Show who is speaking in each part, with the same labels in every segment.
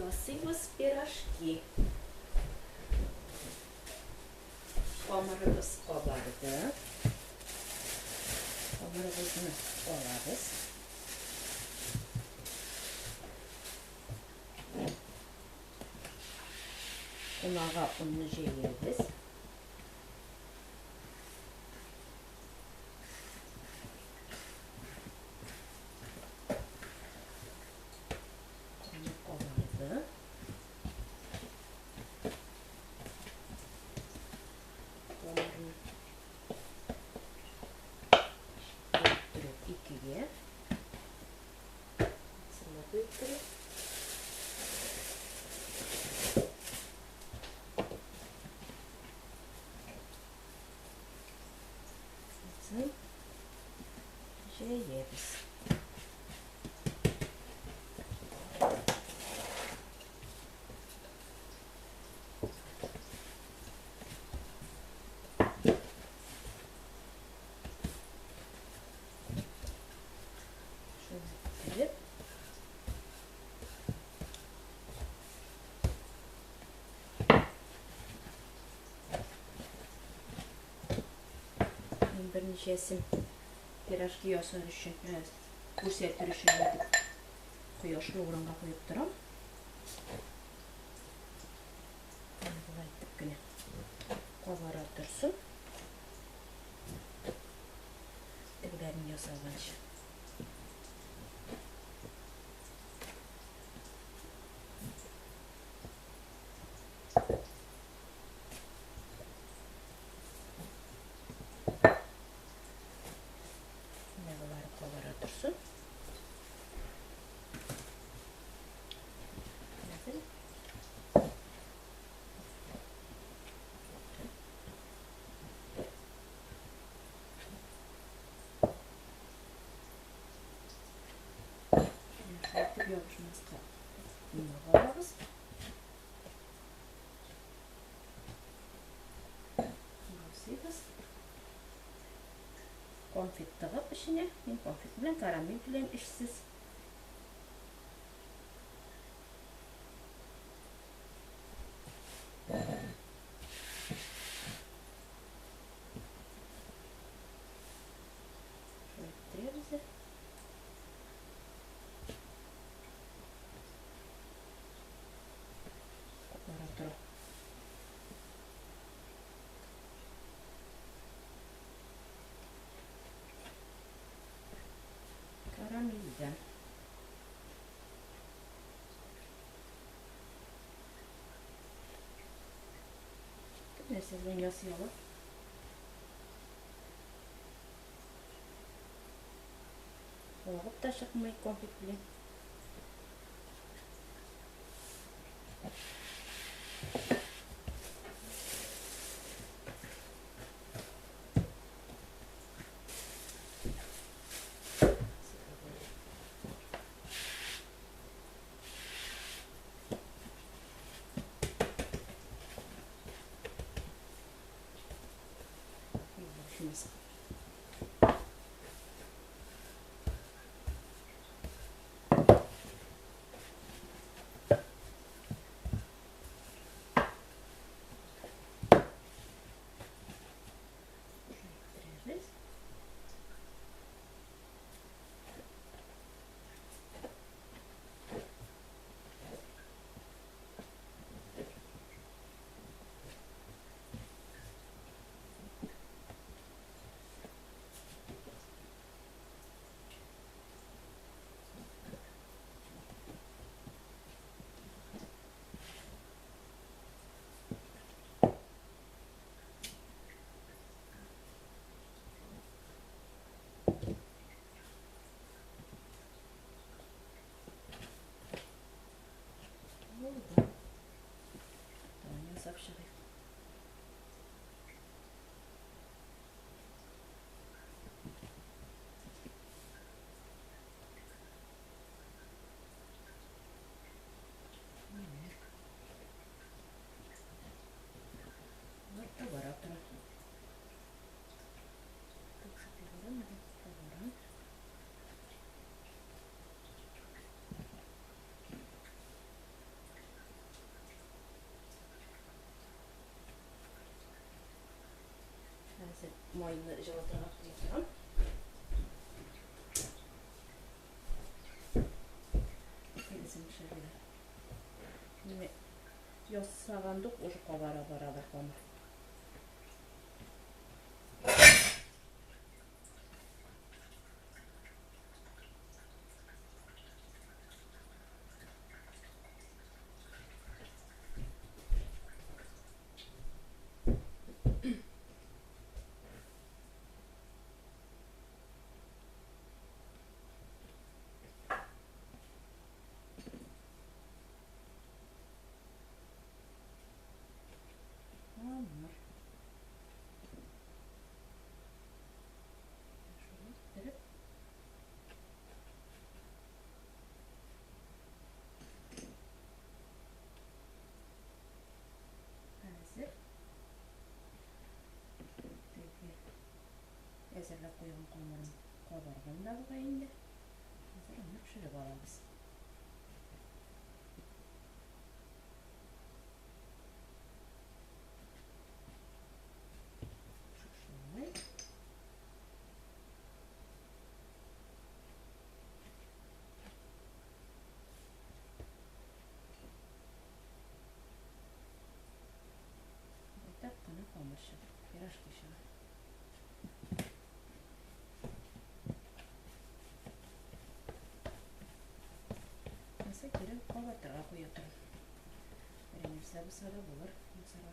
Speaker 1: Ясыйбыз пирожки. Камырыбыз кабарды. Камырыбызны алабыз. Кунага онны җәябез. Кабарды. Камырны бөктереп икегә. Сына бөктереп. Сосын җәябез. Шулай итеп. Мин берничәсен пирожки ясар өчен, күрсәтер өчен итеп кояшлы урынга куеп торам. Болай итеп кенә кабара торсын. Тегеләрен ясаганчы. Менә болары кабара торсын. Хәзер шулай итеп ябышмаска йомырка алабыз. Ясыйбыз. Конфет тыгып эченә. Мин конфет белән, карамель белән эшсез. Шулай иттерәбез дә. Бара тора. Карамельдән. Нәрсә белән ясый ала? Агып та чыкмый конфет белән. Шунысы. Иттерәбез. Булды. Тагын ясап чыгыйк. Болар кабара тора. Кабара. Майны җылытырга куеп торам. Тиресен пешерергә. Менә ясагандук уже кабара бара бер камыр. Камыр. Шулай иттереп. Хәзер теге әзерләп куйган камырым кабарган да бугай инде. Хәзер аны пешереп алабыз. Шушылай. Байтак кына камыр чыга, пирожки чыга. Нәрсә кире кабартырга куя торам. Берәр нәрсә булса да булыр, ясарга.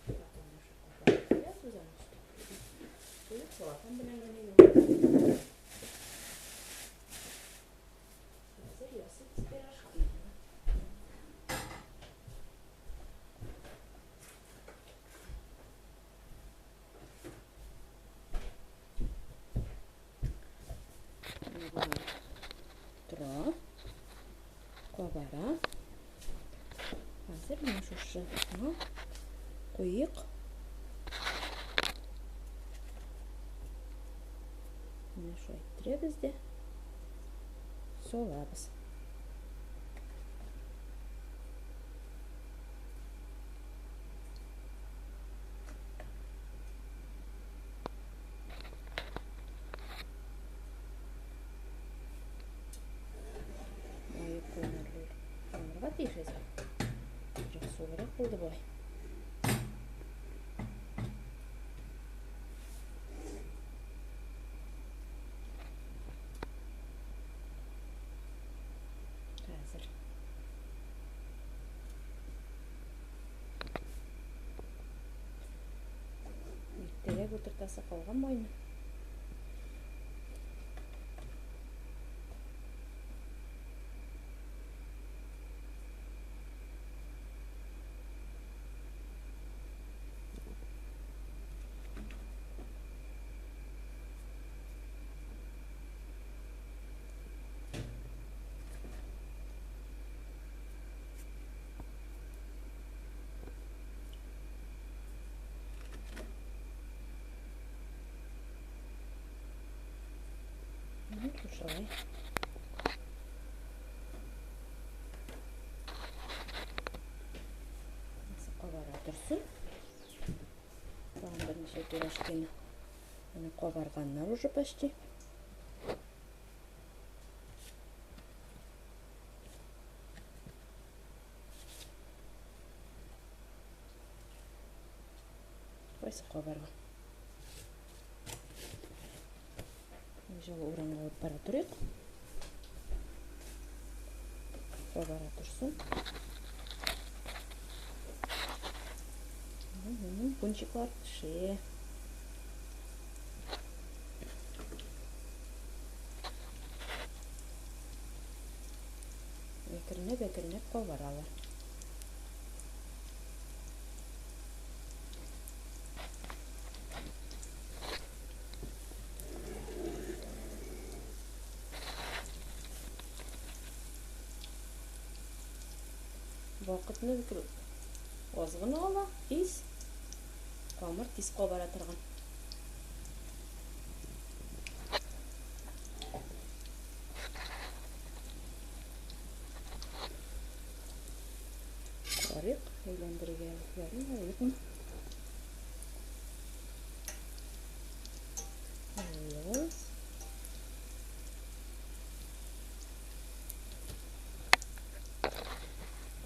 Speaker 1: Потом куябыз аны өстенә. Куеп салатан белән генә юабыз. Хәзер ясыйбыз пирожки. Тора, кабара. Хәзер менә шушы куйык. Менә шулай иттерәбез дә салабыз. Мае куярга тиеш әзер. Сулырак булды болай. Хәзер. Иртәгә утыртасы калган майны. Шулай. Кабара торсын. Тагын берничә пирожкины. Менә кабарганнар уже почти. Кайсы кабарган? Җылы урынга алып бара торыйк. Кабара торсын. Пончиклар пеше. Әкренләп-әкренләп кабаралар. Вакытны бик аз гына ала, тиз. Камыр тиз кабара торган. Карыйк, әйләндерергә ярыймы, юкмы?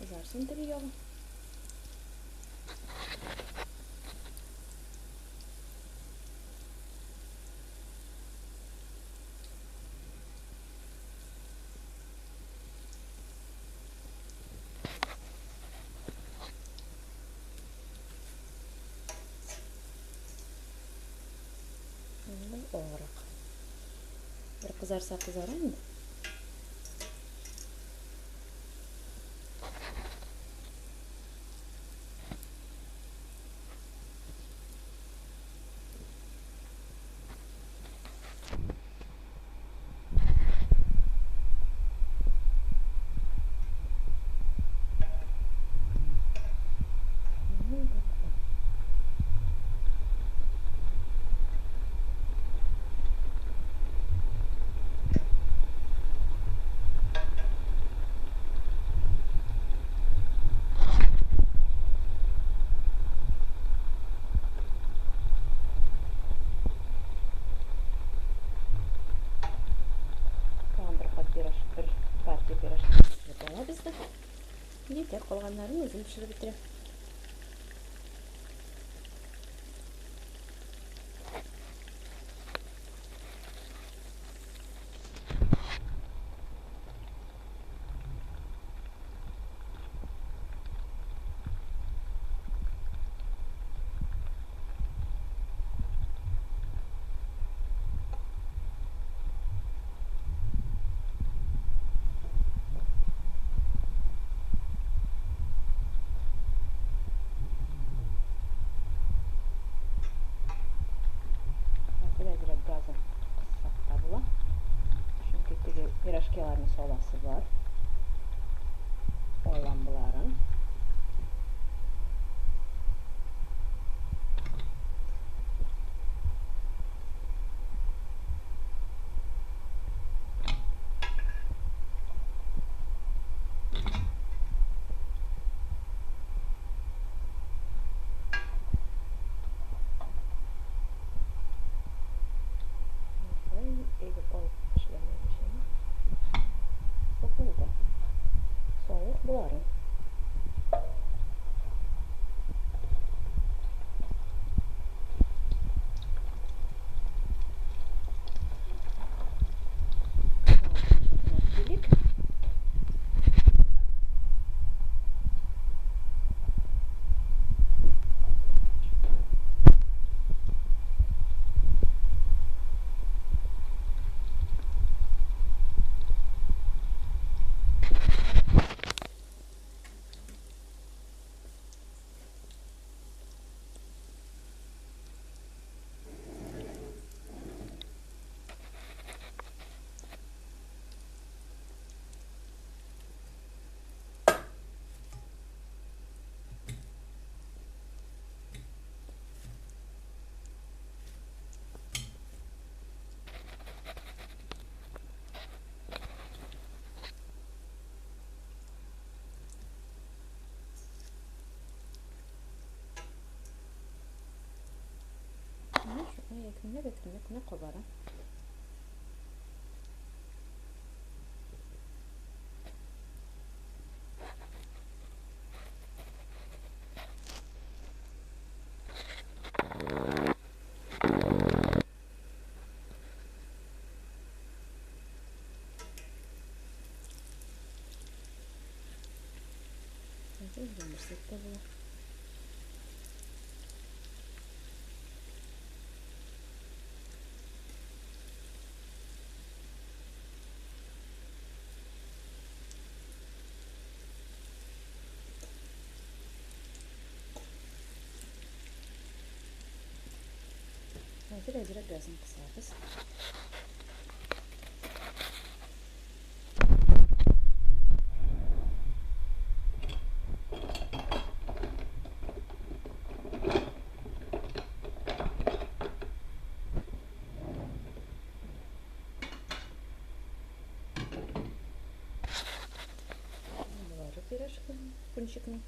Speaker 1: Кызарсын теге ягы. Аграк. Бер кызарса кызара инде. Бер партия пирожки пешереп алабыз да. Җитә, калганнарын үзем пешереп бетерәм. Әзер-әзрәк газын кыссак та була. Чөнки теге пирожкиларны саласы бар. Алам боларын. Боларын. Әкренләп әкренләп кенә кабара. Әзер тә була. Әзер-әзрәк газын кысабыз. Болары пирожки, пончикны.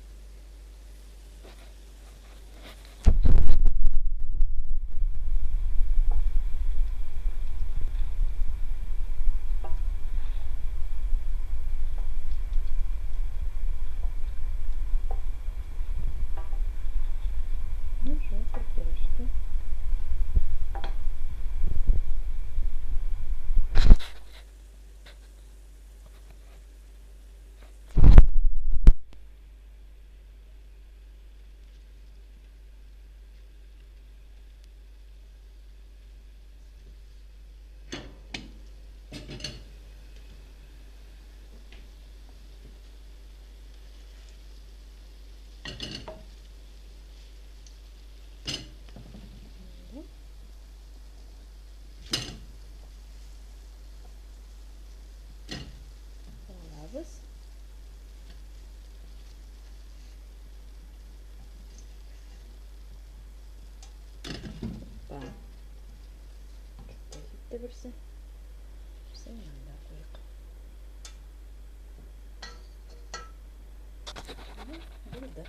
Speaker 1: китте берсе. Берсен монда куйык. Булды.